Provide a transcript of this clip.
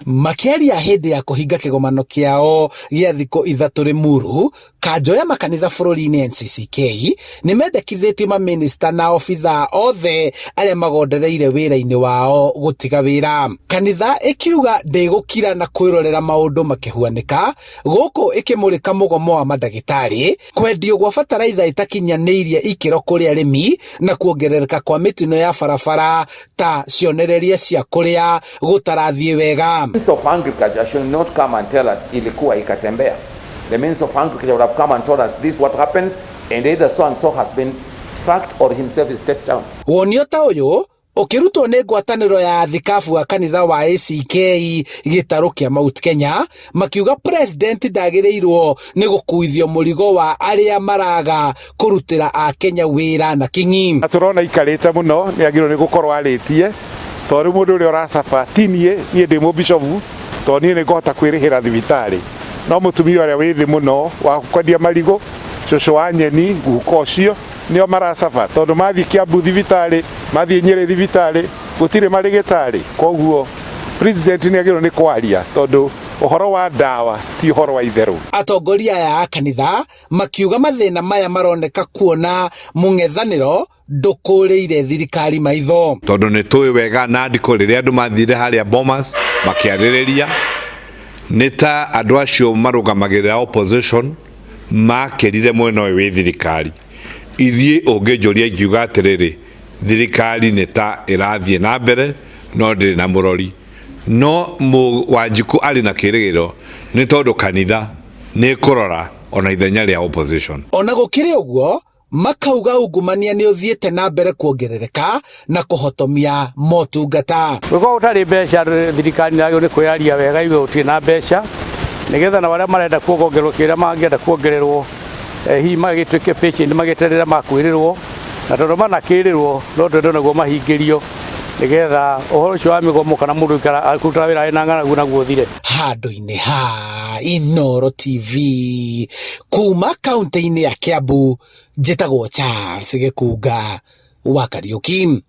Makĩaria hĩndĩ ya kũhinga kĩgomano kĩao gĩa thikũ ithatũ Limuru, kanjũ ya makanitha bũrũri-inĩ NCCK nĩ mendekithĩtie mamĩnĩsta na obithaa othe arĩa magondereire wĩra-inĩ wao gũtiga wĩra. Kanitha ĩkiuga ndĩgũkira na kwĩrorera maũndũ makĩhuanĩka gũkũ ĩkĩmũrĩka mũgomo wa mandagĩtarĩ, kwendio gwa bataraitha ĩtakinyanĩirie ikĩro kũrĩ arĩmi na kuongerereka kwa mĩtino ya barabara ta cionereria cia kũrĩa gũtarathiĩ wega. Minister of Agriculture should not come and tell us ilikuwa ikatembea. The Minister of Agriculture would have come and told us this is what happens and either so and so has been sacked or himself is stepped down. Wonio ta ũyũ ũkĩrutwo nĩ ngwatanĩro ya athikabu a kanitha wa ACK gĩtarũ kĩa Mount Kenya makiuga president ndagĩrĩirwo nĩ gũkuithio mũrigo wa arĩa maraga kũrutĩra akenya wĩra na king'i. Na tũrona ikarĩte mũno nĩ agĩrĩirwo nĩ gũkorwo arĩtie tondũ rĩu mũndũ ũrĩa ũracaba ti niĩ, niĩ ndĩ mũbicobu tondũ niĩ nĩ ngũhota kwĩrĩhĩra thibitarĩ, no mũtumia ũrĩa wĩ thĩ mũno wa kwendia marigũ, cũcũ wa nyeni, guka ũcio nĩo maracaba tondũ mathiĩ Kiambu thibitarĩ, mathiĩ Nyĩrĩ thibitarĩ gũtirĩ marĩgĩtarĩ. Koguo president nĩ agĩrĩirwo nĩ kwaria tondũ ũhoro wa ndawa ti ũhoro wa itherũ. Atongoria aya a kanitha makiuga mathĩna maya maroneka kuona mũng'ethanĩro ndũkũrĩire thirikari maitho. Tondũ nĩ tũĩ wega Nandiko rĩrĩa andũ mathire harĩa Bomas makĩarĩrĩria nĩ ta andũ acio marũgamagĩrĩra opposition makĩrire mwena ũyũ wĩ thirikari. Ithiĩ ũngĩnjũria ingiuga atĩrĩrĩ, thirikari nĩ ta ĩrathiĩ na mbere no ndĩrĩ na mũrori. No Wanjikũ arĩ na kĩrĩgĩrĩro nĩ tondũ kanitha nĩ ĩkũrora ona ithenya rĩa opposition. Ona gũkĩrĩ ũguo, makauga ungumania nĩ ũthiĩte na mbere kuongerereka na kũhotomia motungata. Gũkorwo gũtarĩ mbeca, thirikari nĩ yagĩrĩirwo nĩ kwĩyaria wega yuge gũtirĩ na mbeca, nĩgetha nao arĩa marenda kuongererwo kĩrĩa mangĩenda kuongererwo, hihi magĩtuĩke patient magĩeterere makwĩrĩrwo, na tondũ manakĩrĩrwo no twende naguo mahingĩrio nĩgetha ũhoro ũcio wa mĩgomo kana mũndũ gũikara kũruta wĩra arĩ na ng'aragu naguo ũthire. Handũ-inĩ ha Inooro TV kuma kaunti-inĩ ya Kiambu, njĩtagwo Charles Gĩkunga wa Kariũki.